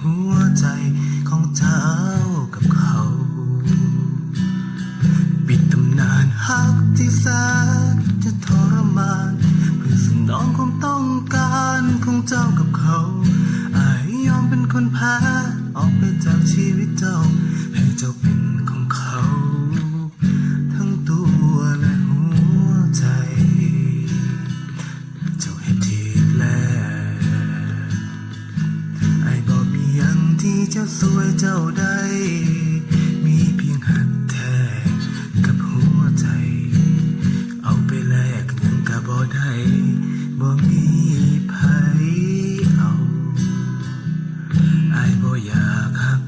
ຫົວໃຈຂອງເຈົ້າກັບເຂົາ ປິດຕຳນານຮັກທີ່ແສນຈະທໍລະມານ ເພື່ອສະໜອງຄວາມຕ້ອງການຂອງເຈົ້າກັບເຂົາ. ອ້າຍຍອມເປັນຄົນແພ້ ອອກໄປຈາກຊີວິດເຈົ້າ ໃຫ້ເຈົ້າເປັນຂອງເຂົາ ທັງຕົວ ແລະ ຫົວໃຈ. ເຈົ້າເຮັດຖືກແລ້ວ. ອ້າຍບໍ່ມີຫຍັງທີ່ຈະຊ່ວຍເຈົ້າໄດ້ ມີພຽງຮັກແທ້ກັບຫົວໃຈ ເອົາໄປແລກຫຍັງກະບໍ່ໄດ້ ບໍ່ມີໃຜເອົາ. ອ້າຍບໍ່ຢາກຮັກ